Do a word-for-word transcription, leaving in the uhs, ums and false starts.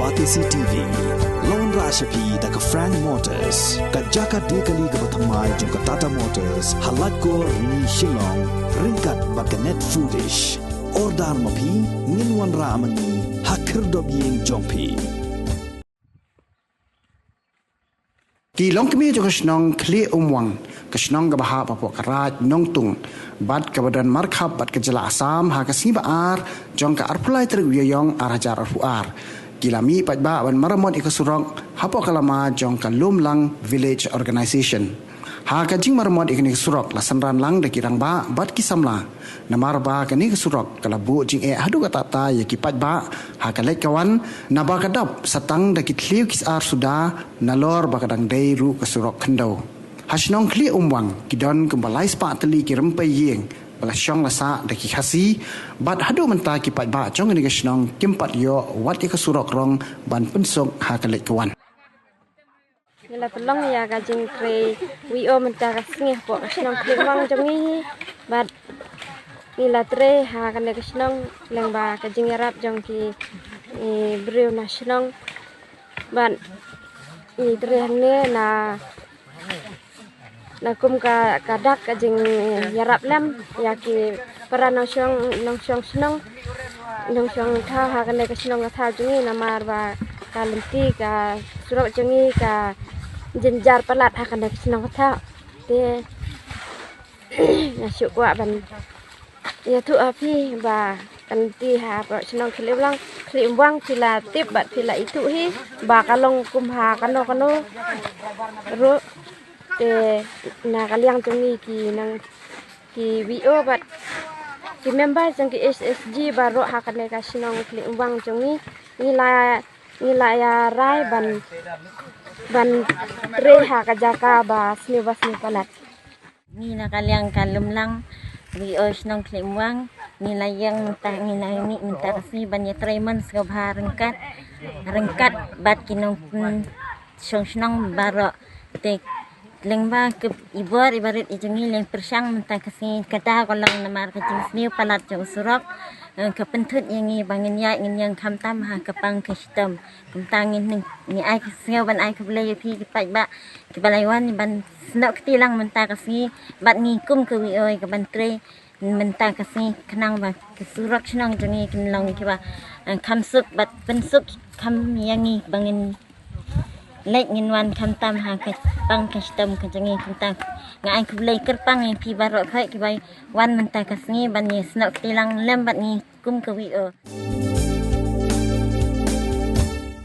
Batesi T V. Lawan rashapi da ka Frank Motors, ka jaka dei kali kaba thymmai jong ka Tata Motors ha Laitkor ni Shillong, ryngkat bad ka Net Foodish. Order ma phi, ngin wanrah ma ngi ha khyrdop ïing jong phi. Ki longkmie jong ka shnong Khlieh Umwang, ka shnong kaba hap hapoh ka Raid Nongtung bad kaba don markhap bad ka jylla Assam, ha ka sngi ba ar jong ka arphew lai tarik u Ïaïong ar hajar arphew ar, ki la mih paidbah ban maramot ïa ka surok hapoh ka lama jong ka Lumlang Village Organisation. Ha ka jingmaramot ïa kane ka surok la synran lang da ki rangbah bad ki samla, namar ba kane ka surok ka la buh jingeh haduh katta katta ïa ki paidbah ha ka leit ka wan, naba ka dap sa tang da ki thliew ki sar suda, nalor ba ka dang dei ruh ka surok khyndew. Ha shnong Khlieh Umwang ki don kumba lai spah tylli ki rympei ïing ba la shong la sah da ki Khasi, bad haduh mynta ki paidbah jong kane ka shnong kim pat ïoh wat ïa ka surok rong ban pynsuk ha ka leit ka wan. Ngi la pynlong ïa ka jingtrei V O mynta ka sngi hapoh ka shnong Khlieh Umwang jong ngi hi. Bad ngi la trei ha kane ka shnong lyngba ka jingïarap jong ki, eh, briew na shnong. Bad ngi trei hangne na, na kum ka, ka dak ka jingïarap lem ïa ki para nongshong, nongshong shnong, nongshong thaw ha kane ka shnong ka thaw jong ngi, namar ba ka lynti ka surok jong ngi ka jynjar palat ha kane ka shnong ka thaw. Te nga shu kwah ban ïathuh ha phi ba ka lynti hapoh shnong Khlieh Umwang, Khlieh Umwang phi la tip bad phi la ithuh hi ba ka long kum ha kano kano ruh. Te na ka liang jong ngi ki nang, ki V O bad ki member jong ki H S G baroh ha kane ka shnong Khlieh Umwang jong ngi, ngi la, ngi la ïa rai ban, ban trei ha ka jaka ba sniew ba sniew palat. Ngi na ka liang ka Lumlang V O shnong Khlieh Umwang, ngi la ïeng mynta, ngi la mih mynta ka sngi ban ïatrei mon sngewbha ryngkat, ryngkat bad ki nongpynshong shnong baroh. Te lyngba ka i bor i barit i jong ngi, leng pyrshang mynta ka sngi ka daw ka long namar ka jingsniew palat jong u surok, eh, ka pynthut ïa ngi ba ngin ïaid ngin ïeng khamtam ha ka pang ka shitom. Kumta ngin, ngi ai ka sngew ban ai khublei ïa phi ki paidbah kiba la wan ban snoh kti lang mynta ka sngi bad ngi kum ka V O ka ban trei mynta ka sngi khnang ba ka surok shnong jong ngi kin long kiba, eh, kham suk bad pynsuk kham ïa ngi ba ngin leit ngin wan khamtam ha ka pang ka shitom ka jong ngi. Kumta nga ai khublei kyrpang ïa phi baroh khoit kiba wan mynta ka sngi ban ïa snoh kti lang lem bad ngi kum ka V O.